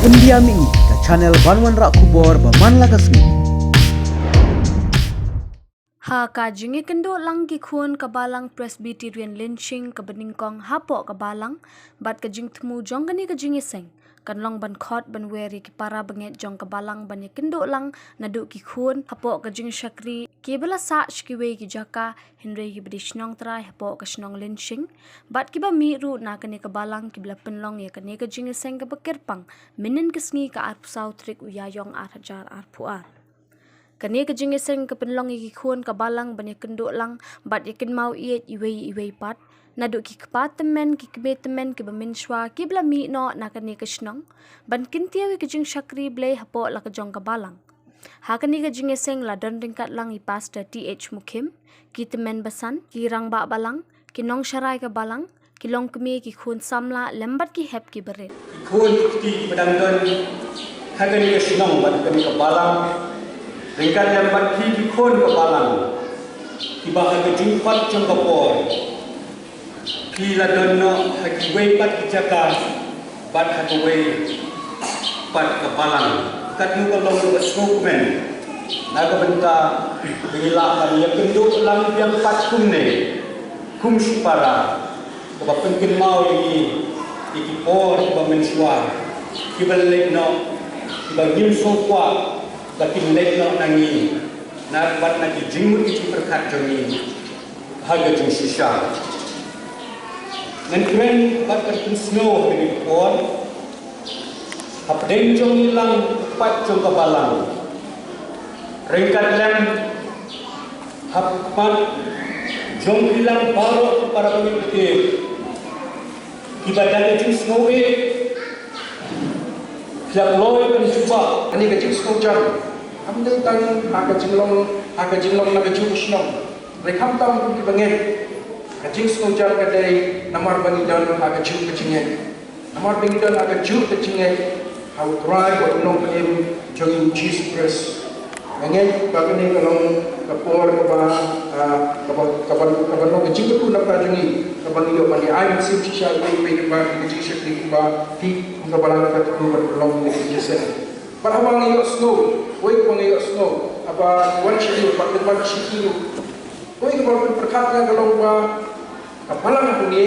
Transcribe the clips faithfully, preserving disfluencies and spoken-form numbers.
India Mini, ka channel ban wanrah khubor ba man la ka sngi. Ha ka jingïakynduh lang ki khun ka Balang Presbyterian Lynshing kaba nyngkong hapoh ka Balang, bad ka jingthmu jong kane ka jingïaseng kan long ban khot ban wer ïa ki para bangeit jong ka Balang ban ïakynduh lang naduh ki khun hapoh ka jingshakri kiba la sah sha kiwei ki jaka, hynrei kiba dei shnong trai hapoh ka shnong Lynshing, bad kiba mih ruh na kane ka Balang kiba la pynlong ïa kane ka jingïaseng kaba kyrpang mynnin ka sngi ka arphew saw tarik u Ïaïong ar hajar arphew ar. Kane ka jingïaseng ka pynlong ïa ki khun ka Balang ban ïakynduh lang bad ïakynmaw ïeit iwei ïa iwei pat naduh ki kpa tymmen ki kmie tymmen kiba mynshuwa kiba la mih noh na kane ka shnong ban kyntiew ïa ka jingshakri Blei hapoh la ka jong ka Balang. Ha kane ka jingïaseng la don ryngkat lang i Pastor T H Mukhim, ki tymmen basan, ki rangbah Balang, ki nongsharai ka Balang, ki longkmie, ki khun samla lem bad ki hep kiba rit. Ki khun ki kti kiba dang don ha kane ka shnong bad kane ka Balang, ryngkat lem bad phi ki khun ka Balang, kiba ha ka jingpait jong ka por phi la don noh ha kiwei pat ki jaka bad ha kawei pat ka Balang. Katno ka long kaba sngewkmen na ka bynta ba ngi lah ban ïakynduh lang biang pat kumne, kum shipara, kaba pynkynmaw ïa ngi ïa ki por kiba mynshuwa kiba leit noh, kiba ngim sngewkwah ba kin leit noh na ngi, na bad na ki jingmut ki jingpyrkhat jong ngi ha ka jingshisha. Ngan kren bad kan pynsngew ha kane ka por hapdeng jong ngi lang, pat jong ka Balang, ryngkat lem ha khmat jong ngi lang baroh para bangeit kiba dang ka jingsngew eh phi la kloi ban jubab. Kane ka jingsngew jan kam dei tang ha ka jinglong, ha ka jinglong na kajuh ka shnong, hynrei khamtam kum ki bangeit ka jingsngew jan ka dei namar ba ngi don ha kajuh ka jingngeit. Namar ba ngi don ha kajuh ka jingngeit ha U Trai bad U Nongpynim jong ngi U Jisu Khrist. Nga ngeit ba kane ka long ka por kaba, ah, kaba, kaba, kaba long ka jingkyrkhu na ka bynta jong ngi, kaba ngi ïoh ban ïa ai mynsiem shisha ïa kiwei kiwei, kaba ka jingshakri kaba phi kum ka Balang ka kyrkhu ban long ïa ka jingshakri. Bad haba ngi ïohsngew, wei kaba ngi ïohsngew haba wan sha ngi, bad wan sha ngi, wei kaba pynpyrkhat nga ka long ba ka Balang hangne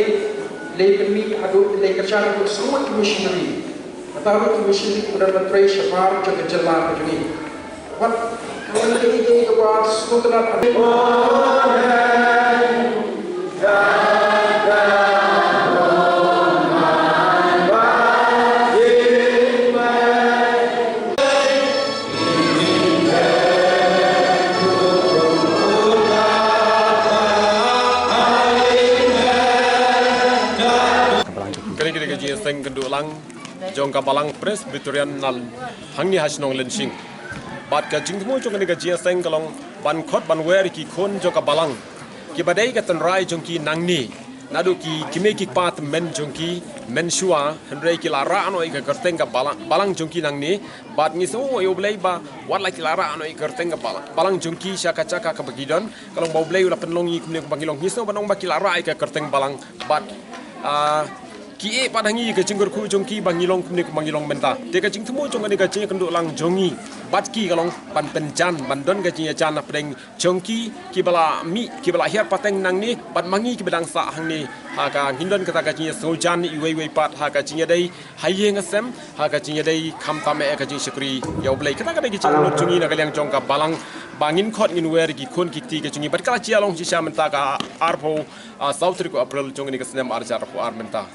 lei kynmiah haduh, lei kyrshan haduh saw ngut ki missionary. Kata ruh ki missionary kiba don ban trei shabar jong ka jylla ka jong ngi. Wat ka long kaei kaei kaba sngewtynnat haduh. Kane ka dei ka jingïaseng kynduh lang jong ka Balang Presbyterian na hangne ha shnong Lynshing. Bad ka jingthmu jong kane ka jingïaseng ka long ban khot ban wer ïa ki khun jong ka Balang kiba dei ka tynrai jong ki nangne, naduh ki kmie ki kpa tymmen jong ki mynshuwa, hynrei ki la rah noh ïa ka kyrteng ka Balang, Balang jong ki nangne. Bad ngi sngew ïa U Blei ba wat la ki la rah noh ïa ka kyrteng ka Balang, Balang jong ki sha ka jaka kaba ki don, ka long ba U Blei u la pynlong ïa ngi kumne kumba ngi long. Ngi sngew ban ong ba ki la rah ïa ka kyrteng Balang, bad, ah, ki ïeh pat ha ngi ïa ka jingkyrkhu jong ki ba ngi long kumne kumba ngi long mynta. Te ka jingthmu jong kane ka jingïakynduh lang jong ngi bad ki ka long ban pynjan, ban don ka jingïajan hapdeng jong ki kiba la mih, kiba la hiar pateng nangne bad ma ngi kiba dang sah hangne. Ha ka ngin don kata ka jingïasngewjan iwei iwei pat ha ka jingïadei ha ïing ha sem, ha ka jingïadei khamtam eh ka jingshakri ïa U Blei. Kata ka dei ka jingmut jong ngi na ka liang jong ka Balang ba ngin khot ngin wer ïa ki khun ki kti ka jong ngi, bad ka la jia long shisha mynta ka arphew, ah, saw tarik u April jong kane ka snem ar hajar arphew ar mynta.